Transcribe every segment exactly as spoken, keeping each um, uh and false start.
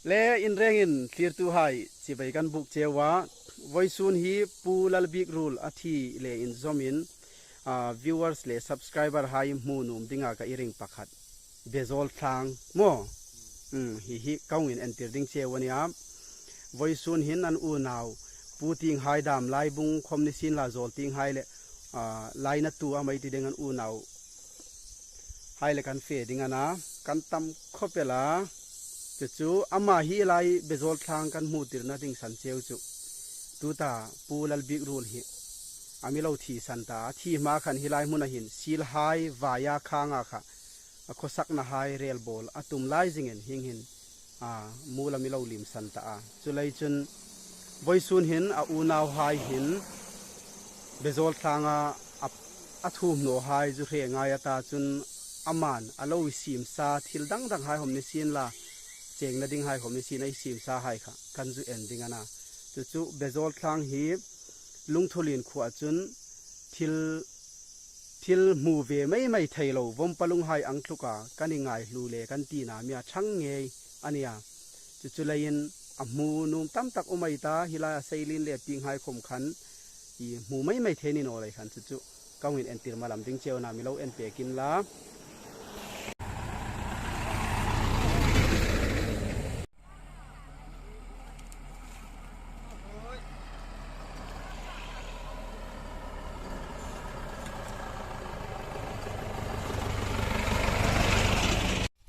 Le inrengin thlirtuhai chibai kan buk cheu a. Vawisun hi Pu Lalbik Ruol a thi le inzawmin, ah, viewers le subscriber hai hmu nuom dinga ka i ring pakhat. Bezawl thlang maw? Hmm, hi hi ka hung inentir ding cheu a nia. Vawisun hin an unau Pu Tienghai dam lai bung khom ni sien la, Zawl Tienghai le, ah, lainatu a mei ti ding an unau hai le kan fe ding a na, kan tam khawp el a. Chu chu ama hi lai Bezawl thlang kan hmu tirna ding san cheu chu, tuta Pu Lalbik Ruol hi a mi lo thi san ta a. Thi hma khan hi lai hmuna hin silhai vaia khanga kha a khawsakna hai rel bawl a tum lai zingin hieng hin, a, mual a mi lo lim san ta a. Chuleiin chun vawisun hin a unauhai hin Bezawl thlanga a, a thuomhnawhai zu hre ngai a ta chun aman a lo siem sa thil dang dang hai khom ni sien la, chengna ding hai khom ni sien a siem sa hai kha kan zu en ding a na. Chu chu Bezawl thlang hi Lungthulien khuoa chun thil, thil hmu ve mei mei thei lo, vawmpa lunghai ang tluka kan i ngaihlu le kan tina mi a chang ngei a nia. Chu chu leiin a hmu nuom tam tak um ei ta, hi lai a Seilien le Tienghai khom khan i hmu mei mei thei ni naw lei khan chu chu ka hung inentir malam ding cheu a na, mi lo en pek inla.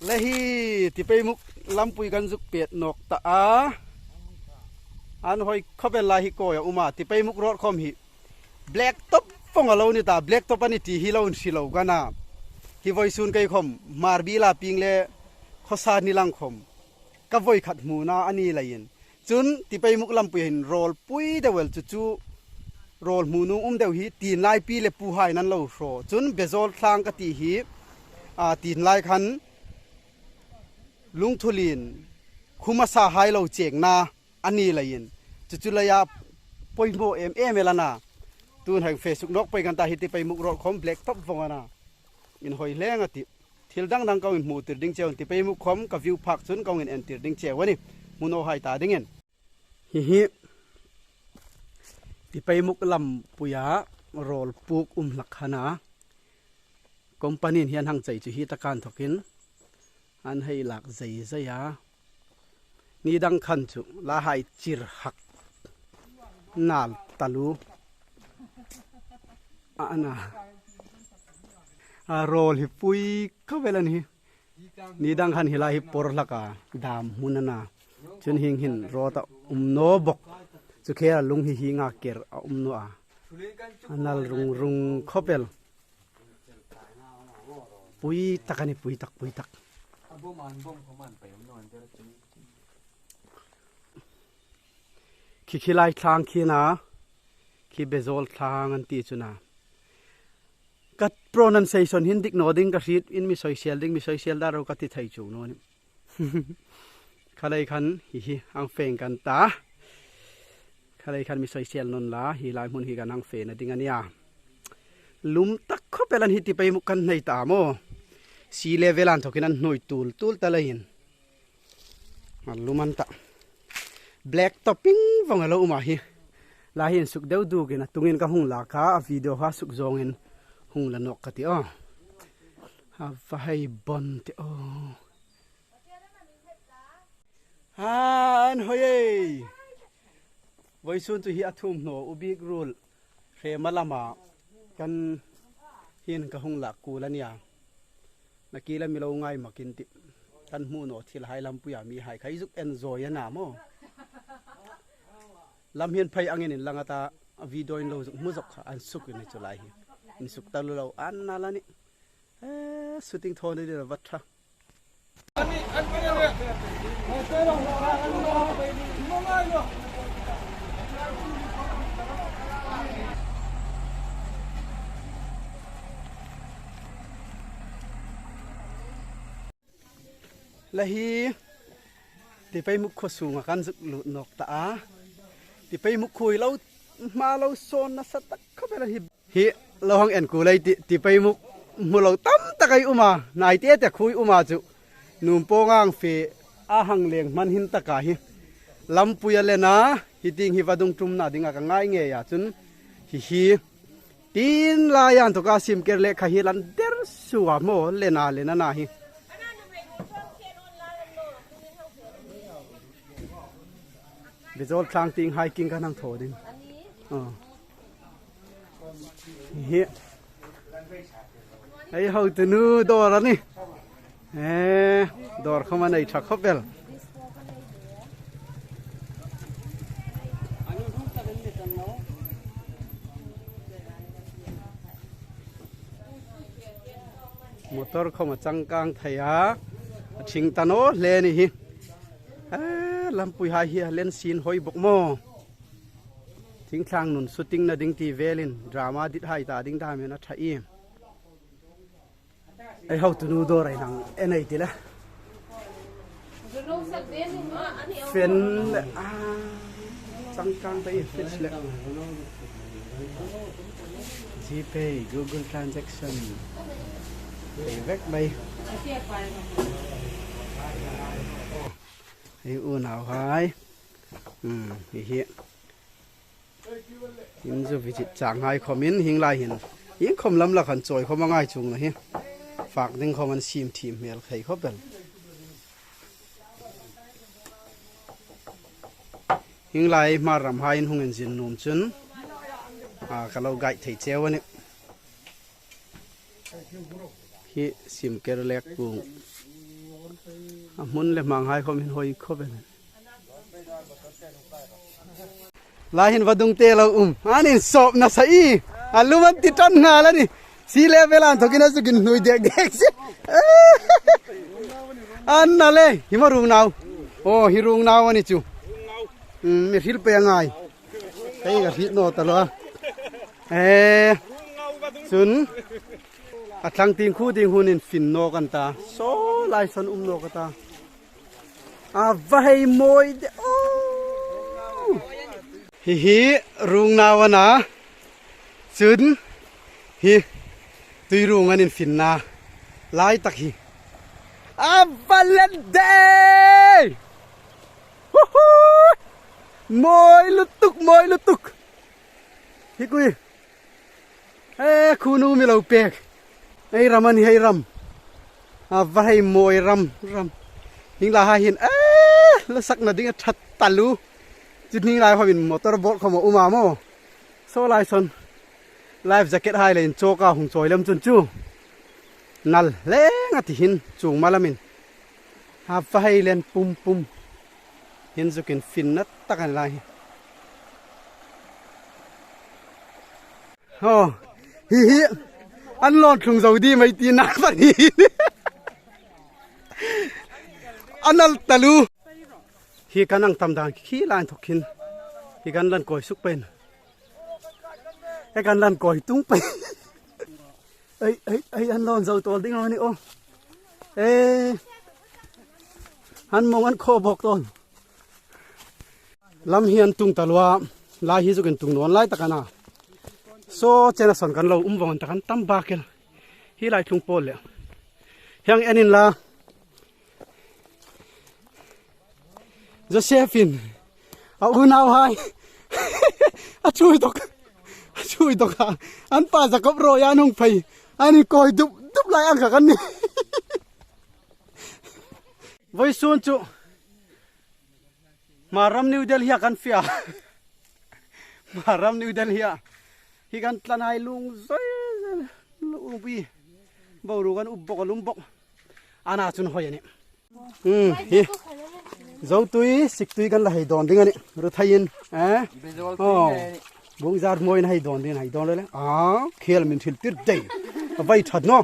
Le hi Tipeimukh lampui kan zuk pet nawk ta a. An hoi khawp el lai hi kawi a um a, Tipeimukh road khom hi black top vong a lo ni ta, black top a ni ti hi lo inhre lo ka na. Hi vawisun kei khom Hmarbiel a pieng le khawsa ni lang khom ka voi khat hmuna a ni leiin. Chun Tipeimukh lampui hin rawl pui deu el chu chu rawl hmu nuom um deu hi tin lai pi le pu hai nan lo hraw. Chun Bezawl thlang ka ti hi, a, tin lai khan Lungthulien khu hmasa hai lo chengna a ni leiin. Chu chu leia poimaw em em el a na. Tun hang fe suk nawk pei kan ta hi Tipeimukh road khom black top vong a na. Inhoi hle ngai a tih. Thil dang dang ka hung inhmu tir ding cheu, Tipeimukh khom ka view phak chun ka hung inentir ding cheu a nih. Hmu naw hai ta dingin. Hi hi Tipeimukh lampuia rawl puk um hlak kha a na. Company-in hian hang chei chu hi taka inthokin an hei lak zei zei a. Ni dang khan chu la hai chir hak nal taluo a na. A rawl hi pui khawp el a nih. Ni dang khan hi lai hi por hlak a, dam hmun a na. Chun hieng hin road a um naw bawk. Chu khela lung hi hienga ker a um naw a. A nal rung rung khawp el. Pui tak a nih, pui tak, pui tak. Khi khi lai thlang khi a na, khi Bezawl thlang an ti chu a na. Ka pronunciation hi dik naw ding ka hriet, in mi soisel ding, mi soisel ta ro ka ti thei chuong naw nih. Kha lei khan hi hi hang fe kan ta. Kha lei khan mi soisel naw unla, hi lai hmun hi kan hang fena ding a nia. Lum tak khawp el a nih, Tipeimukh kan nei ta maw. Sea level a inthokin an hnuoi tul tul ta leiin. A lum an ta. Black topping vong a lo um a hi. Lai hi insuk deu dukin a tungin ka hung lak a, a video kha suk zawngin hung la nawk ka ti aw. A va hei bon ti aw. Ha, an hoi ei. Vawisun chu hi a thuomhnaw U Bik Ruol hrema lama kan hin ka hung lak kul a nia. Nakie la mi lo ngai makin ti. Kan hmu naw thil hai lampuia mi hai kha i zuk enjoy a na maw. Lam hian phei angin inlang a ta, a video in lo zuk hmu zawk kha an suk ni chu lai hi. Insuk taluo lo an na la ni. Eh, shooting thaw ni lo va tha. La hi Tipeimukh khuo sunga kan zuk lut nawk ta a. Tipeimukh khuo hi lo hma lo sawn nasa tak khawp el a hi. Hi lo hang en kul ei ti, Tipeimukh hmu lo tam tak ei um a, nai te te khuoi um a chu. Nuom pawng ang fe A hang leng hman hin taka hi lampui a lena, hi ding hi vadung tumna dinga ka ngai ngei a chun hi hi tin lai an toka sim ker le kha hi lan der suwa mo lena lena na hi. Bizawl tlang ting hiking kan hang thaw ding. Aw. Hi. Ei hotunu dawr a nih. Eh, dawr khawm a nei ṭha khawp el. Motor khawm a changkang thei a. A ṭhing ta naw hle ni hi. Eh, lampui hai hi a len sin hoi bok maw. Thingtlang nun shooting-na ding ti velin drama dit hai ta ding dam hin a ṭha i. Ei hotunu dawr ei hang en ei ti le. Fen le, ah, changkang ta i fridge le. GPay, Google Transaction. Ei vek mai. Ei unauhai. Hmm, hi hi. In zu visit changhai khawmin hieng lai hin. Hieng khawm lam la khan chawi khawm a ngai chuong naw hi. Fak ding khawm an siem thiem hmel thei khawp el. Hieng lai Hmar ramhai in hung inzin nuom chun, a, ka lo guide thei cheu a nih. Hi sim ker lek kung. A hmun le hmanghai khawm hin hoi khawp el. Lai hin vadung te lo um. An insawp nasa i. A lum an ti ṭan nghal a nih. Sea level an thawkin a zuk inhnuoi dek dek si. An na le. Hi ma ruong nau. Aw, hi ruong nau a ni chu. Hmm, mi hril pei a ngai. Kei ka hriet naw ta lo a. Eh, chun a tlang ting khu ding hun in fin naw kan ta. Saw lai sawn um naw ka ta. A va hei mawi de. Oh. Hi hi ruong nau a na. Chun hi tui ruong an infinna lai tak hi. A va len de. Huhu! Mawi lutuk, mawi lutuk. Hi khui. Eh, khu nu mi lo pek. Ei ram a ni hei ram. A va hei mawi ram, ram. Hieng lai hin, eh, la sakna ding a ṭha taluo. Chu hieng lai khawmin motor boat khawm a um a maw. Saw lai sawn. Life jacket hai le inchawka hung chawi lem chun chu. Nal hle a ti hin chuong ma lamin. A va hei len pum pum. Hin zuk infinna tak a ni lai hi. Aw, hi hi. An lawn thlung zo ding mei ti na pa ni. A nal taluo. Hi kan hang tam dan khi lai inthok hin. Hi kan lan kawi suk pei. Hi kan lan kawi tung pei. Ei, ei, ei, an lawn zo tawl ding a ni aw. Eh. Han mong an khaw bawk tawl. Lam hi an tung taluo a, lai hi zuk intung nawn lai tak a na. Saw chena sawn kan lo um vawng an tak an tam bak el. Hi lai tlung pawl le. Hieng en inla. Joseph-in a unauhai. A chui dawk. A chui dawk a. An pa Jacob ruoia an hung phei. An inkawi dup dup lai ang kha kan ni. Vawisun chu Hmar ram New Delhi-a kan fe a. Hmar ram New Delhi-a. Hi kan tlanhai lung zoi zoi. Lung pi. Boruok kan up bawk a lum bawk. Ana chun hoi a nih. Hmm, hi. Zotui, siktui kan la hei dawn ding a nih. Rutheiin. Eh? Bizawl tui nge. Bungzar mawiin hei dawn ding, hei dawn le le. Ah, khel min thil tir dei. A vai that naw.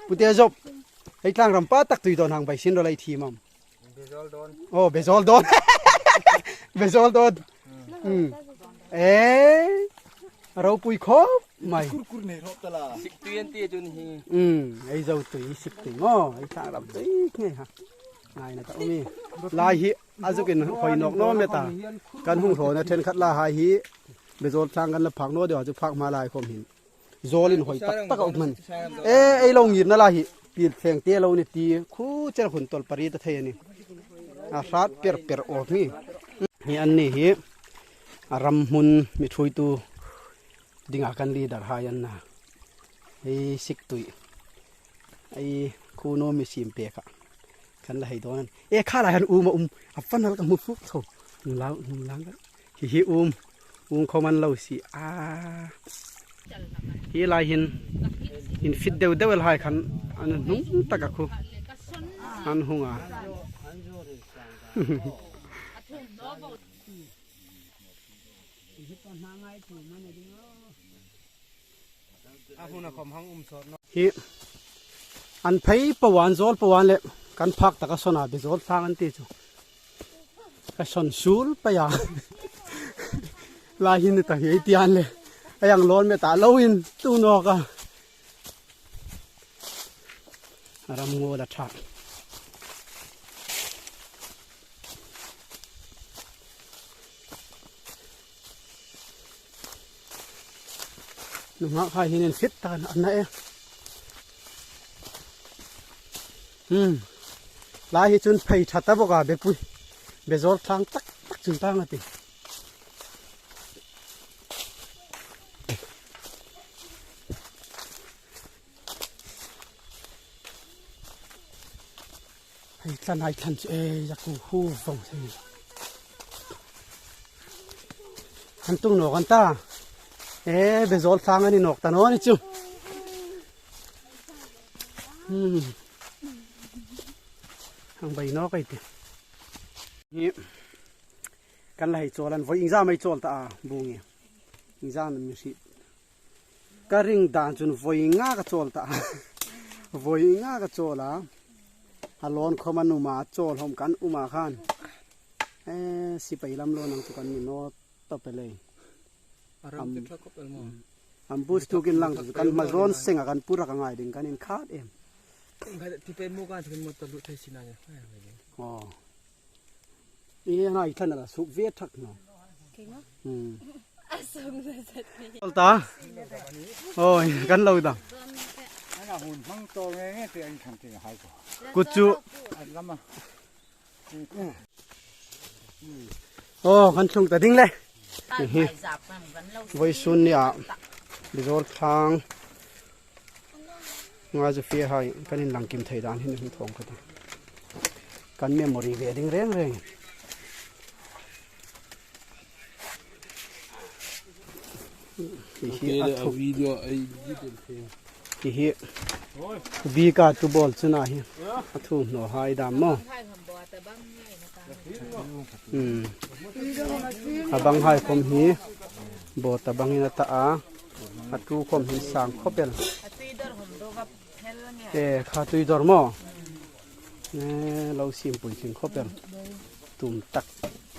Pu Te Zop. Hei tlang ram pa tak tui dawn hang vai sin ro lei thi mam. Bizawl dawn. Oh, bizawl dawn. Bizawl dawn. Hmm. Eh. Ropui khawp mai. Kur kur nei rop tala. Siktui an ti chun hi. Hmm. Ei zotui siktui. Oh, ei tlang ram tui nge ha. Ngai na ta umi. Lai hi a zuk inhoi nawk naw met a. Kan hung hlawna ṭhenkhat la hai hi. Bizawl tlang kan la phak naw deu chu phak hma lai khawm hin. Zawl inhoi tak tak a um hman. Eh, ei lo ngirna lai hi. Pil thleng te lo ni ti, khu cher hun tol pari ta thei a nih. A hrat per per awm hi. Hi an ni hi, a ram hmun mi thuoitu dinga kan leader hai an na. Hei sik tui. Ei khu no mi sim pek a. Kan la hei dawn a nih. E kha lai han um a um. A fan hal ka hmu fuk tho. Hung lang, hung lang. Hi hi um. Um khawm an lo si a. Hi lai hin. In fit deu deu el hai khan. An hung tak a khu. An hung a. Hi an phei po an zawl po an le kan phak taka sona be zawl thlang an ti chu. Ka son sul pei a. Lai hin ta hi ti an le. A yang lon me ta lo in tu nawk a. Ram ngo la tha. Nunghak hai hin an fit ta an na e. Hmm. Lai hi chun phei tha ta bawk a bepui. Be zawl thlang tak tak chun tang a ti. Hei tlan, hei tlan chu, e, zaku hu vong thei. An tung nawk an ta. E, be zawl thlang a ni nawk ta naw ni chu. Hmm. Hang bai nawk ei ti. Hi. Kan la hei chawl an voi iengzam ei chawl ta a, bu nge. Iengzam mi hriet. Ka ring dan chun voi nga ka chawl ta. Voi nga ka chawl a. A lawn khawm an um a, chawl hawm kan um a khan. E, sipai lam lo nang chu kan ni naw ta pe lei. A ram chu tha khawp el maw. Am bus tu kin lang chu kan hma zawn senga kan pura ka ngai ding kan in khat em. Ti pe mu kan thun mo ta lu thei sina ya. Aw. I ngai thlan la suk ve thak naw. Kei maw? Hmm. A suk na zat ni. Ol ta. Oi, kan lo da. Ana hun hmang to nge nge ti an khan ti hai ko. Kut chu. An lama. Aw, kan tlung ta ding le. Hi. Voisun ni a. Be zawl thlang. Nga zu fie hai, kan inlang kim thei dan hin hung thawng ka ti. Kan memory ve ding reng reng. Hi hi a thu. Video ai di den thei. Hi hi. Bika tu bawl chu na hi. A thu hnaw hai dam maw. Hmm. A bang hai khawm hi. Bo ta bangin a ta a. A tu khawm hin sang khawp el. E, kha tui dawr maw. E, lo simpui tling khawp el. Tum tak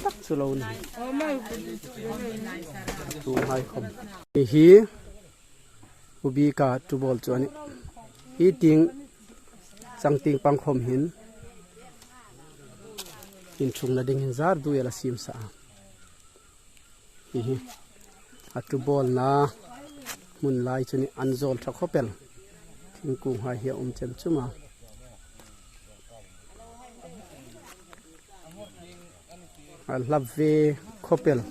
tak chu lo ni. Tum hai khawm. Hi hi. Ubi ka tu bawl chu a nih. Hi tieng chang tieng pang khawm hin. Inchungna ding hin zar duoi a la sim sa a. Hi hi. A tu bawlna hmun lai chu ni an zawl tha khawp el. Thingkung hai hi a um chem chum a. A hla ve khawp el.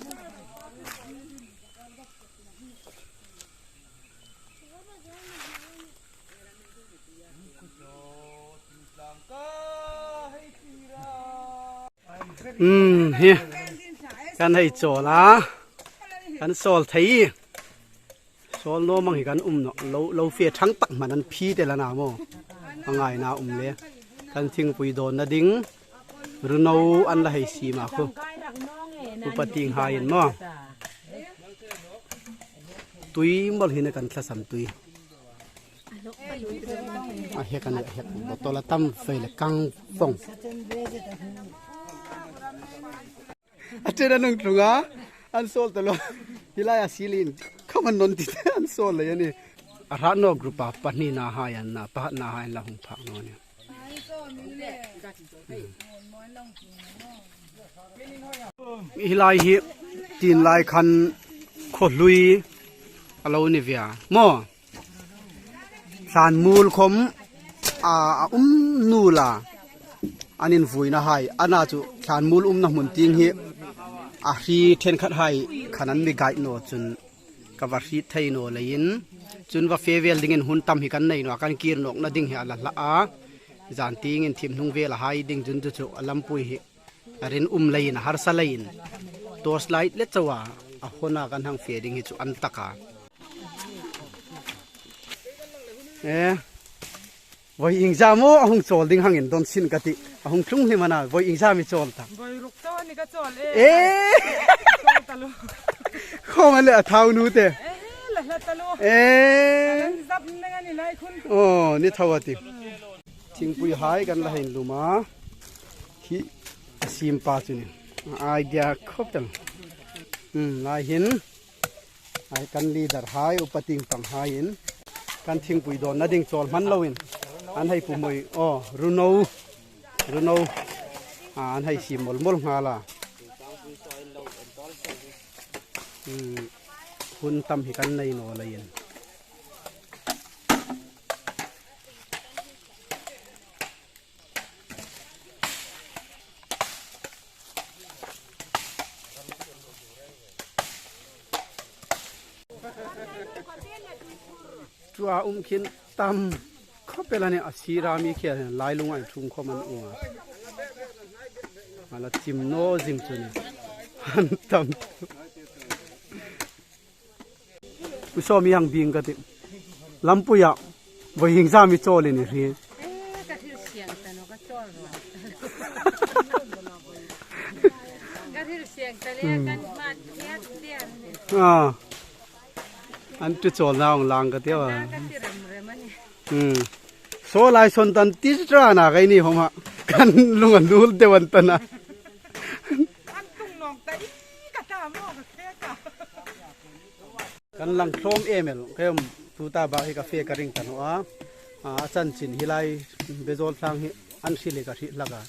Um, hi. Kan hei chawl a. Kan sawl thei. Sawl naw mang hi kan um naw. Lo, lo fe thang tak hman an phi te la na maw. A ngaina um le. Kan thingpui dawnna ding. Runo an la hei siem a khu. Upa tieng hai in maw. Tui mawl hin a kan thlasam tui. A hek a nih, a hek. Bottle a tam vei le kang vong. A chen a nung tlung a, an sawl ta lo. Hi lai a silin, khawm an non ti te an sawl lei a nih. A hrat naw group a pahnina hai an na, pakhatna hai an la hung phak naw a nih. Hi lai hi, tin lai khan khaw hlui a lo ni ve a. Maw? Tlan mul khawm a, a um nuol a, an invuina hai, ana chu thlanmuol umna hmun tieng hi a hri ṭhenkhat hai khan an mi guide naw chun ka va hriet thei naw leiin, chun va fe vel dingin hun tam hi kan nei naw a, kan kir nawkna ding hi a la hla a, zan tieng inthim hnung vel a hai ding chun chu chu a lampui hi a rin um leiin, a harsa leiin, torch light le chauha a hona kan hang fe ding hi chu an tak a. E, voi iengzam a hung chawl ding hang indon sin ka tih. A hung tlung hlim a na, voi iengzam i chawl ta? Voi ruk chau a ni ka chawl e. E! Chawl ta lo. Khawm a le a thau nu te. E, la hla ta lo. E! Kan zap neng a ni lai khun. Aw, ni thau a tih. Thingpui hai kan la hei inlum a. Hi a siem pa chu ni. Idea khawp el. Hmm, lai hin. Ai kan leader hai, upa tieng pang haiin kan thingpui dawnna ding chawl hman loin an hei pumoi, aw, runo, runo. A, an hei siem mol mol nghal a. Hmm, hun tam hi kan nei naw leiin. Chu a um khin tam khawp el a nih, a sira mi khi lailung a inthung khawm an um a. A la chim naw zing chu ni. Han tam. Pu Sawmi hang bieng ka tih. Lampuia voi iengzam i chawl i ni hri? E, ka thil siang ta naw, ka chawl ro. Ka thil siang ta le, hmm, kan hmat thiat thiat ni. A. An tu chawl naw ang lang ka tia. Ka ti rem rem a ni. Hmm. Saw lai sawn tan ti ṭan a kai ni hom ha. Kan lung a nuol deu an ta na. An tung nawk ta i ka ta maw ka fe ka. Kan lang tlawm em el, kei um tuta bak hi ka fe ka ring ta naw a. A, a chanchin hi lai Bezawl thlang hi an hril hi ka hriet hlak a.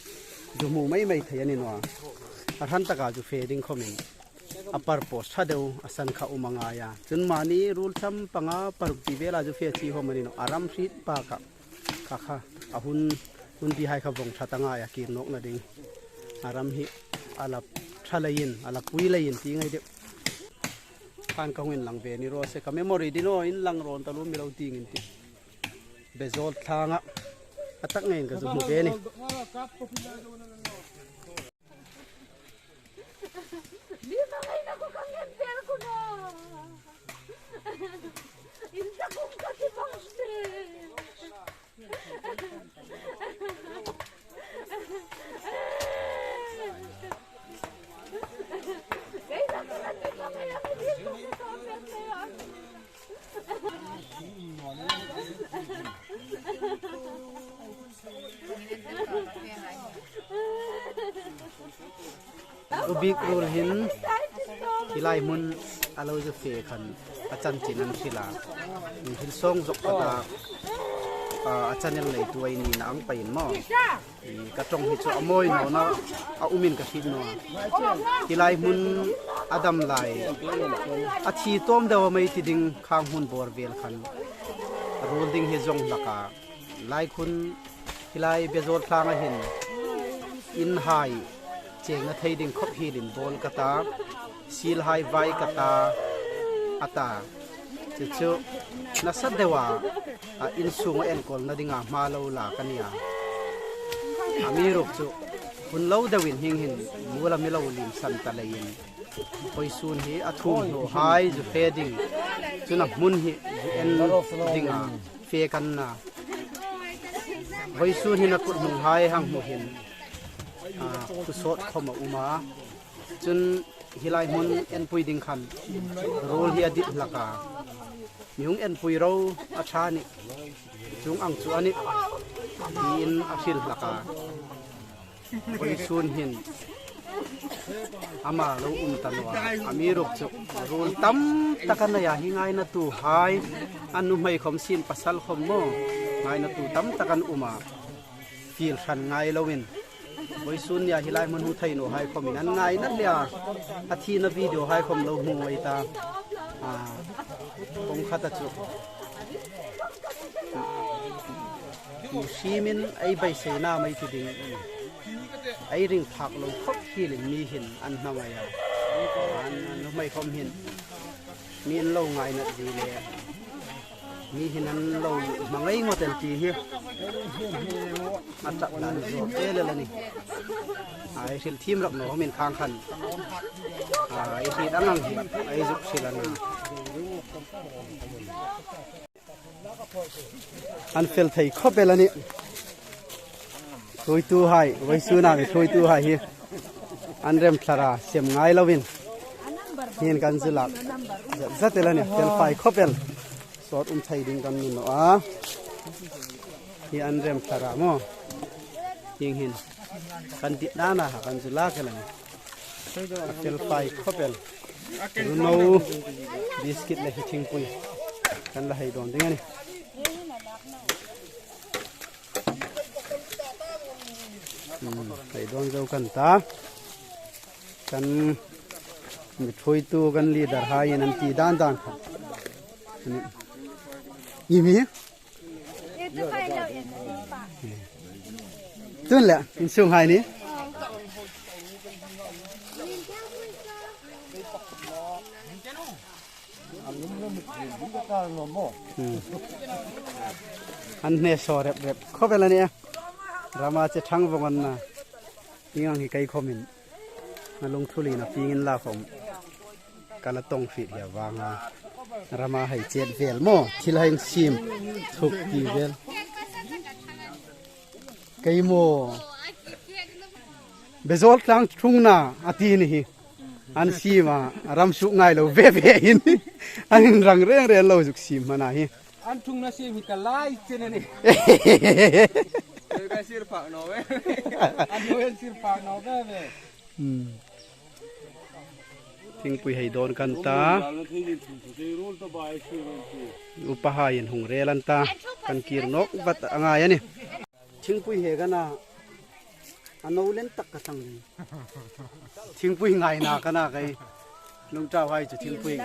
Zu hmu mei mei thei a ni naw a. A hran taka zu fe ding khawmin a purpose ṭha deu a san kha um a ngai a. Chun mani ruol cham panga paruk ti vela zu fe chi hawm a ni naw a, ram hriet bak a. Kha kha, a hun, hun ti hai kha vawng ṭha ta ngai a kir nawkna ding. A ram hi a la ṭha leiin, a la pui leiin ti ngai deu. Khan ka hung inlang ve ni raw se, ka memory ding naw inlang rawn ta lo mi lo tieng in ti. Bezawl thlanga a tak ngeiin ka zu hmu ve ni. U Bik Ruol hin hi lai hmun a lo zu fe khan a chanchin an hril a. Hil sawng zok ka ta, a, a channel neitu ei nina ang peiin maw. I, ka ṭawng hi chu a mawi nawna a umin ka hriet naw a. Hi lai hmun a dam lai, a thi tawm deu a mei ti ding khang hun bawr vel khan ruol ding hi zawng hlak a. Lai khun hi lai Bezawl thlanga hin inhai chengna thei ding khawp hielin bawl ka ta, silhai vai ka ta, a ta. Chu chu nasa deu a, a, insung enkawlna dinga hma lo la ka nia. Amiruokchu hun lo deuin hieng hin mual a mi lo limsan ta leiin, vawisun hi a thuomhnawhai zu fe ding, chun a hmun hi zu en dinga fe kan na. Vawisun hin a kut hnunghai hang hmu hin, a, thu sawt khawm a um a. Chun hi lai hmun enpui ding khan ruol hi a dit hlak a. Mi hung enpui ro a ṭha nih. Chuong ang chu a nih, tiin a hril hlak a. Vawisun hin ama lo um ta naw a. Amiruokchu ruol tam tak a nei a, hi ngainatuhai, a nuhmei khawm sien, pasal khawm maw, ngainatu tam tak an um a. Fiel hran ngai loin, vawisun nia hi lai hmun hmu thei nawhai khawmin an ngaina hle a, a thina video hai khawm lo hmu ngei ta. A, kawng khata chu, Siemin ei beiseina mei ti ding. Ei ring phak lo khop hielin mi hin an hmangai a. An, an nuhmei khom hin mi an lo ngaina zie le. Mi hin an lo hmangai ngawt el ti hi. A tak dan zo te le la ni. Ei hril thiem rak naw min khang khan. Ei hril ang ang hi. Ei zuk hril a na. An fel thei khop el a nih. Thuoituhai, vawisuna mi thuoituhai hi. An rem thlar a, sem ngai lovin. Hieng kan zu lak. Zat zat el a nih, fel fai khop el. Sawt um thei ding kan ni naw a. Hi an rem thlar a maw. Hieng hin. Kan dit dan a, kan zu lak el a nih. A fel fai khop el. Runo biscuit le hi thingpui. Kan la hei dawn ding a nih. Hmm, hei dawn zo kan ta. Kan mi thuoitu kan leader haiin an ti dan dan kha. Ni mi? Tun le, insunghai ni. Hmm. An hne saw rep rep khop el a nih. Rama che thang vong an na. Hieng ang hi kei khomin. A lungthulin a pieng inla khom. Ka la tawng hriet hi a vang a. Rama hei chet vel maw. Thil hei siem. Thuk ti vel. Kei maw. Bezawl tlang thungna a ti ni hi. An siem a, ram suk ngai lo ve ve hin. An inrang reng reng lo zuk siem hmana hi. An thungna siem hi ka lai chen a nih. Ka sir phak naw ve. An nuoi an sir phak naw ve ve. Hmm. Thingpui hei dawn kan ta. Upahaiin hung rel an ta. Kan kir nawk vat a ngai a nih. Thingpui hei kan a, a no len tak ka thlang ding. Thingpui ngaina kan a kei. Lungtau hai chu thingpui.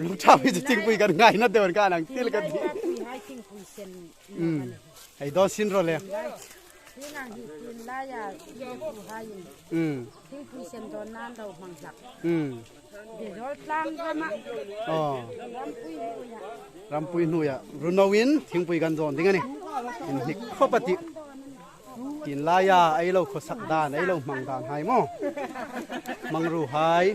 Lungtau hai chu thingpui kan ngaina deu kan ang til kan. Thingpui hai thingpui sen. Hmm. Hei dawn sin ro le. Thing ang hi tin lai a, thingpui hai. Hmm. Thingpui sen dawn nan lo hmang hlak. Hmm. Bezawl tlang rama. Oh. Rampui hnuoia. Rampui hnuoia. Runoin thingpui kan dawn ding a nih. Inhnik khop a tih. Tin laia ei lo khawsak dan, ei lo hmang dan hai maw. Hmangruo hai.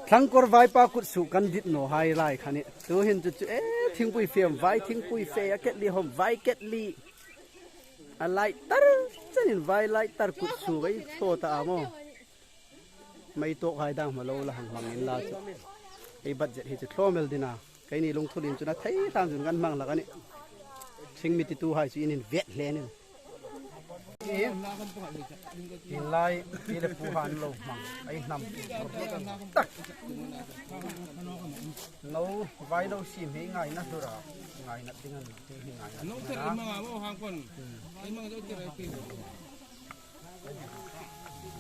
Tlangkawr vaipa kut suok kan dit naw hai lai kha nih. Tuhin chu chu, eh, thingpui fe am vai, thingpui fe a ketli hom vai ketli. A lai tar, chanin vai lai tar kut suok ei thaw ta a maw. Mei tawk hai dang hma lo la hang hmang inla chu. Ei budget hi chu thlawm el ding a. Keini lungthulin chun a thei ṭan chun kan hmang hlak a nih. Thing mi titu hai chu in invet hle ning. Tin lai, pi le pu han lo hmang. Ei hnam. Tak. No, vai no siem hi ngaina hlur a. Ngaina ding an, hi ngaina. No, tel hmang a mo hang kon. Ei hmang zo tel ai pi.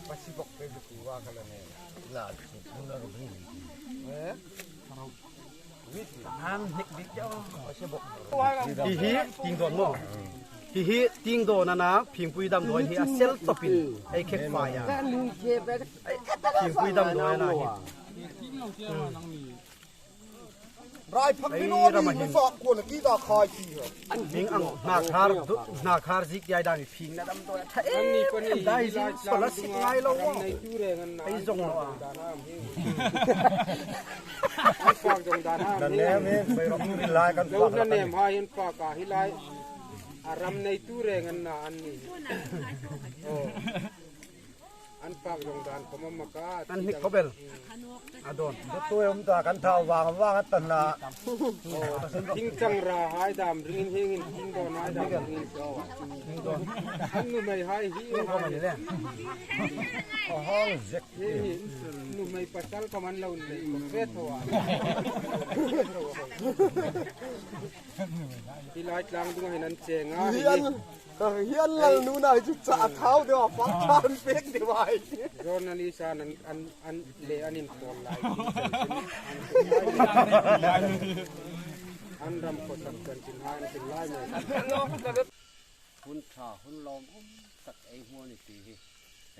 Pasibok pe buku wa kala ne. La, na ro ni. Eh? An hnik dik jaw. Pasibok. Hi hi, ting dawn maw. Hi hi, ting dawn a na, phingpui dam dawn hi a sel tawpin. Ei khek fai a. Phingpui dam dawn a na hi. Rai phak ni lo ni, mi fak kuo na ki ta khai ti ha. Ding ang hna khar, hna khar zik yai dan phing na dam to. Tha em em dai zik so la sik ngai lo. Ei zong lo a. An fak zong dan a. Na nem e, bai ram ni lai kan fak. Na nem ha hin fak a hi lai. A ram nei tu reng an na an ni. Oh. An fak zong dan khom a mak a. An hnik khop el. A dawn. Dawt tu em ta kan thau vang vang a tan la. Thing chang ra hai dam ringin hiengin thing dawn hai dam ringin so. An nuhmei hai hi. Thing khom a ni le. A hang zek. Hi hi. Nuhmei pasal khom an lo nei. Fe tho a. Hi lai tlang dung hin an cheng a. Hi an, hi an lal nu nai chu cha thau deu a fak than pek deu ai. Journalist an, an, an le an in call lai. A An ram khawsak kan chin hai an chin lai mai. Hun ṭha, hun lawmum tak ei hmu a ni ti hi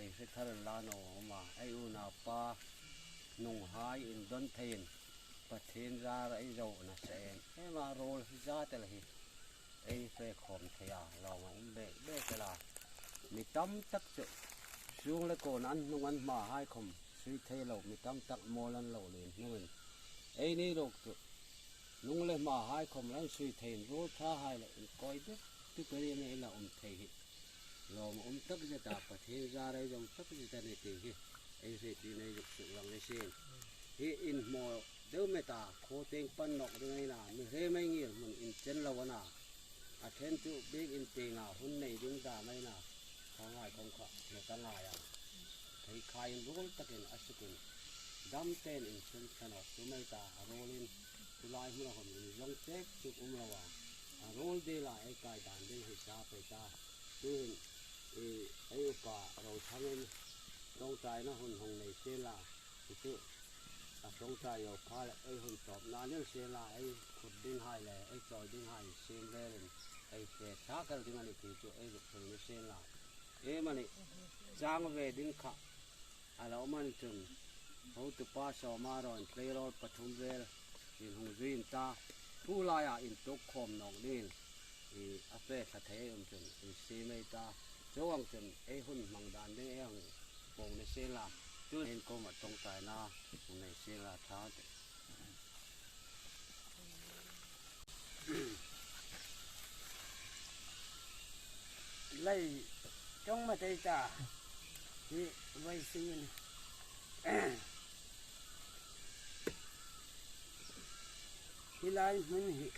ei hre thar la naw a um a, ei u nau pa nunghai indawn theiin Pathien zar ei zo nasa em em a, ruol hi zat el hi ei fe khawm thei a, lawm a um bek bek el a. Mi tam tak chu sung le kuo an hnung an hmahai khawm sui thei lo, mi tam tak mawl an lo lien hnungin, eini ruok chu nung le hmahai khawm an sui theiin ruol ṭhahai le inkawi duk duk a ni a, ei la um thei hi lawm a um tak zet a, Pathien zar ei zo tak zet a ni ti hi ei hriet dingin ei zuk suklang ni sien. Hi inhmaw deu met a, khaw tieng pan nawk ding ei na, mi hre mai ngir hmun inchen lo a na. A ṭhen chu biekin tienga hun nei ding dam ei na, khanghai khawm kha hre ta ngai a. Thei khai in ruol takin a sukin dam ten insum ṭha nawk tum ei ta, a ruolin tulai hmuna khawm inzawng chek chuk um lo a. A ruol dela ei kai dan ding hi sa pei ta. Tuhin, i, ei upa Rothangin ṭawngṭaina hun hung nei sien la, hi chu a ṭawngṭai zo pha le ei hun tawpna ni sien la, ei khut dinghai le ei chawi dinghai siem relin ei fe thlak el ding a ni ti chu ei zuk hril ni sien la. Em a ni, chang ve ding kha a lo man chun, hotupa Sawma Rawn tleirawl pathum vel in hung zui in ta, tu laia intuok khawm nawk dingin, i, a fe thla thei ei um chun, insiem ei ta, chuong ang chun ei hun hmang dan ding ei hang puong ni sien la, tuhin kuoma ṭawngṭaina hung nei sien la, ṭha te. Lei ṭawng ma tei ta hi vawisun. Hi lai hmun hi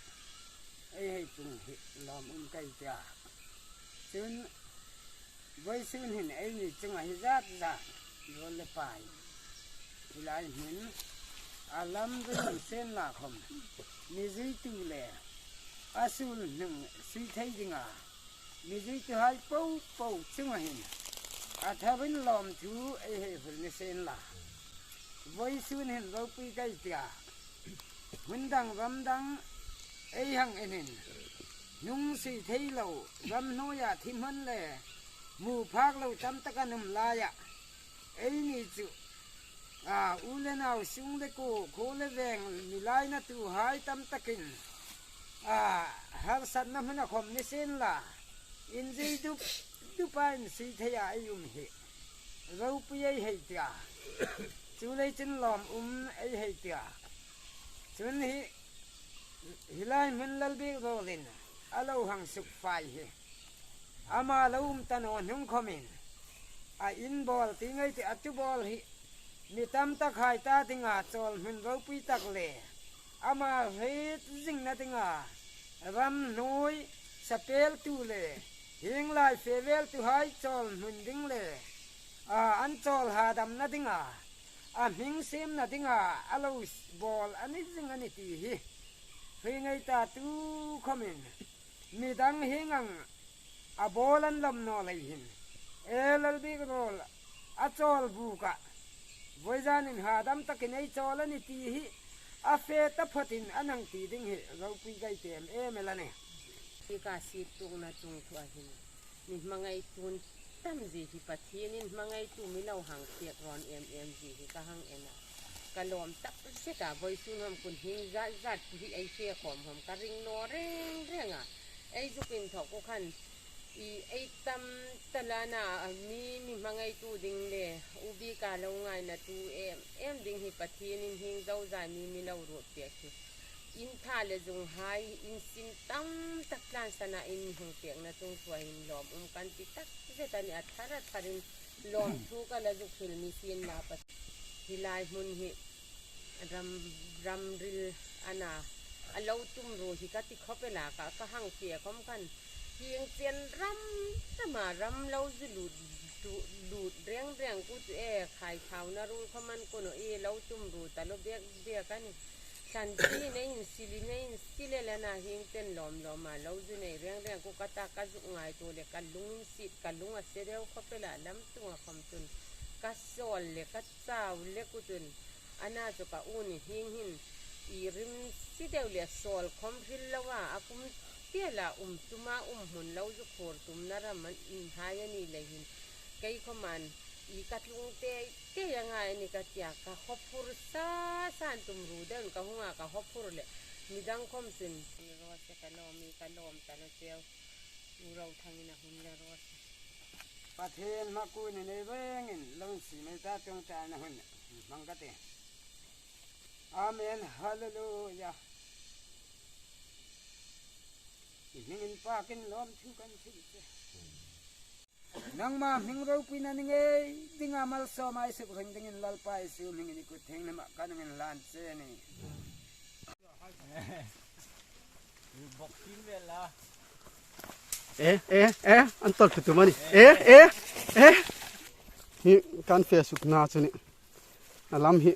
ei hei tung hi lawm um kei tia. Chun vawisun hin eini chunga hi zat zat ruol le pai. Hi lai hmun a lam ring sien la khawm mi zuitu le a sul hnung sui thei dinga mi zuituhai po po chunga hin a tharin lawmthu ei hei hril ni sien la. Vawisun hin ropui kei tia, hun dang ram dang ei hang enin, hnung sui thei lo, ram hnuoia thi hman le hmu phak lo tam tak an um laia, eini chu, a, u le nau, sung le kuo, khuo le veng, mi lainatuhai tam takin, a, harsatna hmuna khawm ni sien la, inzui dup dupa insui theia ei um hi ropui ei hei tia, chu lei chun lawm um ei hei tia. Chun hi, hi lai hmun Lalbik Rawlin a lo hang suk fai hi, ama lo um ta naw hnung khawmin a inbawl ti ngei ti a tubawl hi mi tam takhai ta dinga chawlhmun ropui tak le ama hriet zingna dinga ram hnuoi sapeltu le hieng lai fe veltuhai chawlhmun ding le, a, an chawl hadamna dinga a hming siemna dinga a lo bawl a ni zing a ni ti hi hre ngei ta, tu khawmin midang hieng ang a bawl an lawm naw lei hin, e, Lalbik Rawl a chawl buka vawizanin hadam takin ei chawl a ni ti hi a fe taphotin a nang ti ding hi ropui kei ti em em el a nih. Hi ka sit tukna chungthua hin mi hmangaitu'n tam zie hi Pathienin hmangaitu mi lo hang pek rawn em em zie hi ka hang en a. Ka lawm tak zet a, vawisun hawm kun hieng zat zat hi ei fe khawm hawm ka ring naw reng reng a. Ei zuk inthawk u khan i ei tam ta la na, mi, mi hmangaitu ding le, u bika lo ngainatu em em ding hi Pathienin hieng zozai mi mi lo ruot pek hi. In tha le zunghai, in sin tam tak tlan sana in mi hung pekna chungthua hin lawm um kan ti tak zet a nih, a thar a tharin lawmthu ka la zuk hril ni sien la pa. Hi lai hmun hi ram, ramril a na, a lo tum ru hi ka ti khawp el a, ka, ka hang pek khawm khan hieng chen ram rama ram lo zu lut, lut reng reng ku chu e, khai thauna ruol khawm an ku naw e, lo tum ru ta lo bek bek a nih. Thlan chi nei insil, nei insil el a na, hieng chen lawm lawma lo zu nei reng reng ku ka ta, ka zuk ngaituo le ka lung insit, ka lung a se deu khawp el a, lam tunga khawm chun ka sawl le ka chau le ku chun, a na chu ka u ni hieng hin I rim si deu le sawl khawm hril lo a, a kum te la um tuma um hmun lo zu khur tumna ram an inhai a ni lei hin. Kei khawm an i ka tlung te te a ngai a ni ka tia, ka haw phur sa sa an tum ru deu ka hung a, ka haw phur le midang khawm chun. Rose ka lawm i ka lawm ta lo cheu. U Rothangin a hun le Rose. Pathien hmakuo ni nei vengin lo insi mei ta ṭawng ta na hun hmang ka ti. Amen. Hallelujah. I hming inpakin lawmthu kan hril che. Nangma hming ropuina ni ngei dinga malsawm ei suk ring dingin Lalpa Isu hmingin i kut thienghlim ah kan hung inhlan che a nih. E, e, e, an tawl tu tu mani. E, e, e. Hi kan fe suk na chu ni. A lam hi.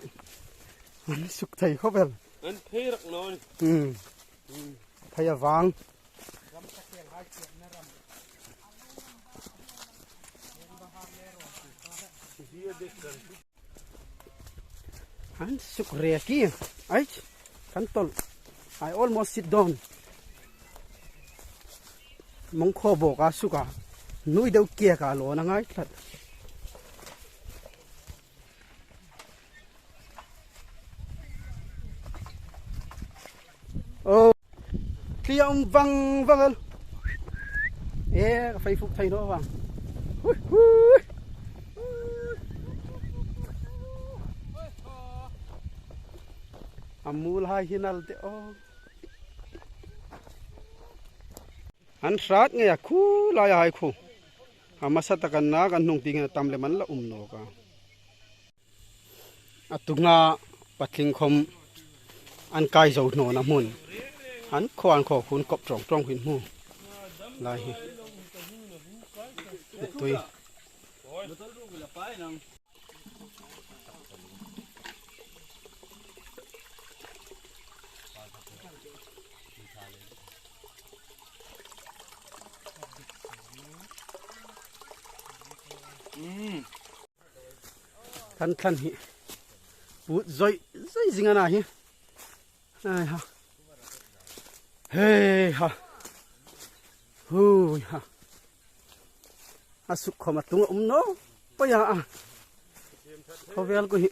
An suk thei khawp el. An phei rak naw ni. Hmm. Phei a vang. An suk rek hi. Ai, kan tawl. I almost sit down. Mong khaw bawk a suk a. Nui deu kiak a lawn a ngai tlat. Oh. Thli a um vang vang el. E, ka fei fuk thei naw vang. Hui, hui. A mul hai hi nal te o. An hrat ngei a khu lai a hai khu. A hmasa tak an na kan hnung tieng hin a tam lem an la um nawk a. A tunga patling khawm an kai zo hnawna hmun. An khaw, an khaw khun kawp ṭawng ṭawng hin hmu. Lai hi. Tui. Mm. Kan thlan hi. Put zoi, zoi zing a na hi. Ai ha. Hei ha. Hui ha. A suk khawm a tung a um naw. Poi a a. Khawvel khu hi.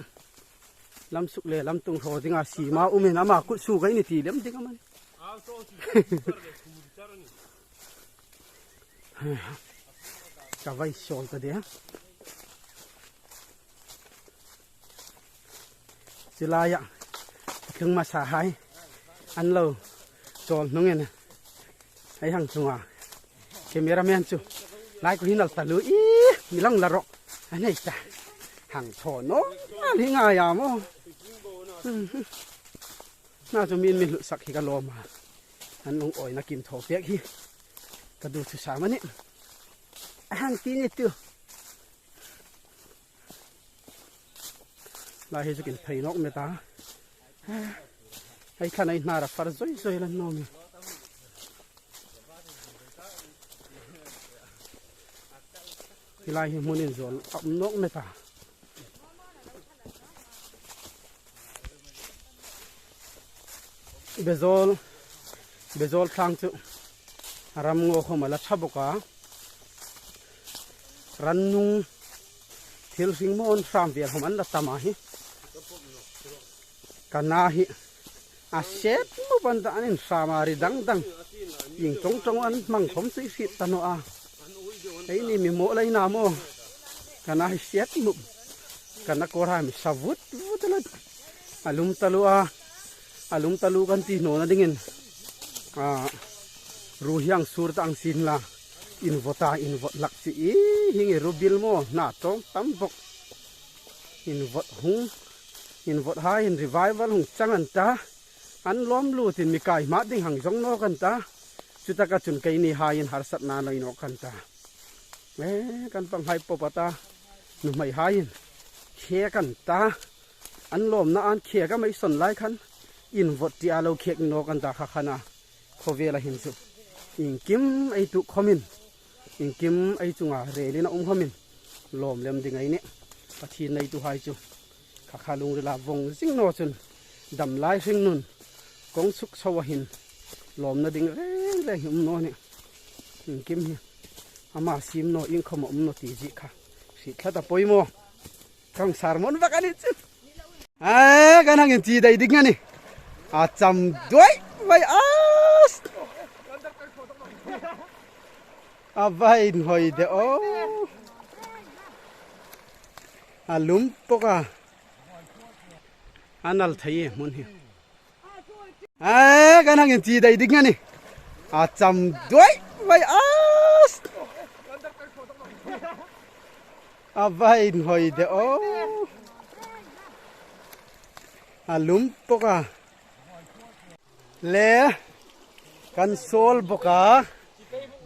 Lam suk le lam tung hraw dinga sima umin ama kut suk a ni ti lem ding a man. Ka vai sawl ta de. Chu laia tlung hmasa hai an lo chawl hnungin ei hang chunga cameraman chu lai khu hin al ta lu i mi lang la ro. A nei ta hang thaw naw a ni ngai a maw. Na chu min min hlusak hi ka lawm a. An lung awina kim thaw pek hi ka duthusam a nih. A hang ti ni tu. Lai hi chu kin phei nawk met a. Hei thlan ei hnar a far zoi zoi la nawm hi. Hi lai hi hmun inzawl a um nawk met a. Bezawl, Bezawl thlang chu a ram ngaw khawm a la ṭha bawk a. Rannung thil hring mawn hram vel khawm an la tam a hi. Ka na hi a set mup an ta, an inhram a, ri dang dang. Ieng ṭawng ṭawng an hmang khawm chu i hriet ta naw a. Eini mi maw lai na maw. Ka na hi set mup. Ka na kawr hai mi sa vut vut a la. A lum taluo a. A lum taluo kan ti nawna dingin. A, ru hi ang sur ta ang sin la. Invawt a, invawt hlak chi i hi nge ru bil maw. Na ṭawng tam bawk. Invawt hung. Invawt hai in revival hung chang an ta. An lawm lutin mi kai hma ding hang zawng nawk an ta. Chutaka chun keini haiin harsatna nei nawk an ta. E, kan panghai pawp a ta. Nuhmei haiin khek an ta. An lawmna an khek a, mei sawn lai khan invawt tia lo khek nawk an ta kha khan a. Khawvela hin chu iengkim ei tuok khawmin, iengkim ei chunga relin a um khawmin lawm lem ding ei nih. Pathien neitu hai chu kha kha lungrila vawng zing naw chun Dam lai hringnun kawng suk so a hin lawmna ding reng reng hi um naw nih. Iengkim hi ama siem naw, iengkhawm a um naw ti zie kha hriet tlat a poimaw. Kan sermon bak a ni chu. A, kan hang inchi dai ding a nih. A cham duai vai as. A va inhawi de aw. A lum bawk a. A nal thei e hmun hi. A, kan hang inchi dai ding a nih. A cham duai vai as. A va inhawi de aw. A lum bawk a. Le, kan sawl bawk a.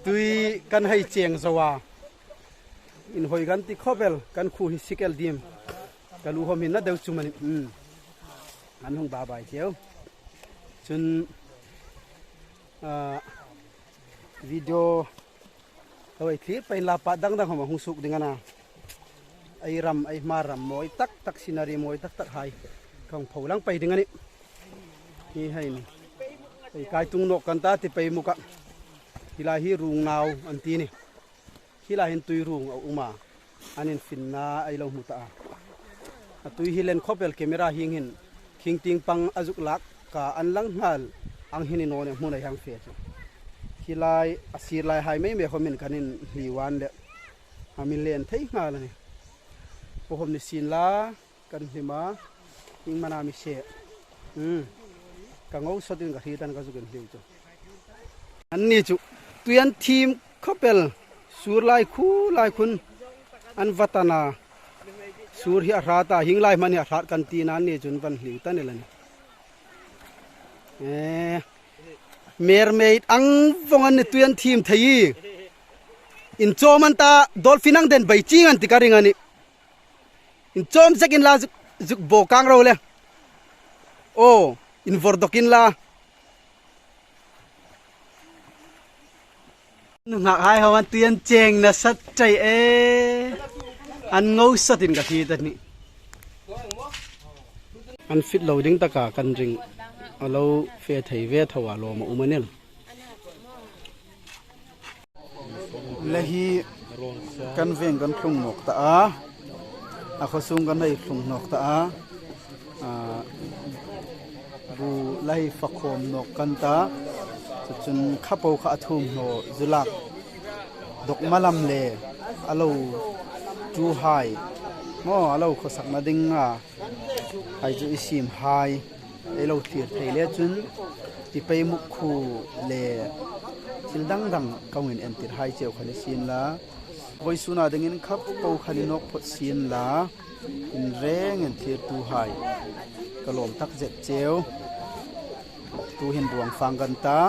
Tui kan hei cheng zo a. Inhawi kan ti khawp el, kan khuo hi sik el diem. Ka lu hawm hin na deu chu mani. Hmm. An hung ba bai cheu. Chun, ah, video lo ei thlir pei inla, pa dang dang hawm a hung suok ding a na. Ei ram, ei Hmar ram mawi tak tak, scenery mawi tak tak hai kan pho lang pei ding a nih. Hi hai ni. Ei kai tung nawk kan ta ti pei muk a. Hi lai hi Ruong Nau an ti nih. Hi lai hin tui ruong a um a. An infinna ei lo hmu ta a. A tui hi len khawp el, camera hieng hin khing ting pang a zuk lak ka an lang nghal ang hin i naw ne hmun ei hang fe chu. Hi lai a sir lai hai mei mei khawmin kan inhliu an le. A mi len thei nghal a nih. Pawh hawm ni sien la. Kan hlim a, ieng mana mi se. Hmm. Ka ngo sawtin ka hriet an ka zuk inhliu chu. Anni chu tui an thim khawp el, sur lai khu lai khun an va tan a. Sur hi a hrat a, hieng lai hman hi a hrat kan tina anni chu an va inhliu ta ni la ni. Eh, mermaid ang vawng an ni, tui an thim thei. Inchawm an ta, dolphin ang den bai ching an ti ka ring a nih. Inchawm zek inla zuk, zuk bo kang ro le. Aw, invor dawk inla. Nunghak hai hawm an tui an cheng nasa chai e. An ngo sawtin ka hriet a nih. An fit lo ding taka kan ring. A lo fe thei ve tho a, lawm a um a nih. Le hi kan veng kan tlung nawk ta a, a khaw sung kan hei tlung nawk ta a, a, bu la hei fa khawm nawk kan ta, chu chun kha po kha a thum hnaw zu lak dawk ma lam le a lo tu hai maw, a lo khawsakna ding a. Hai chu i siem hai, ei lo thlir thei le chun, i pei muk khu le thil dang dang ka hung inentir hai cheu kha ni sien la. Vawisuna dingin kha po kha ni nawk phawt sien la, in reng en thlirtu hai ka lawm tak zet cheu. Tu hin ruang fang kan ta.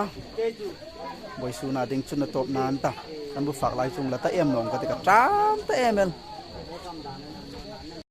Vawisuna ding chun a tawpna an ta. Kan bu fak lai chung la ta em nawng ka ti, ka ṭam ta em el.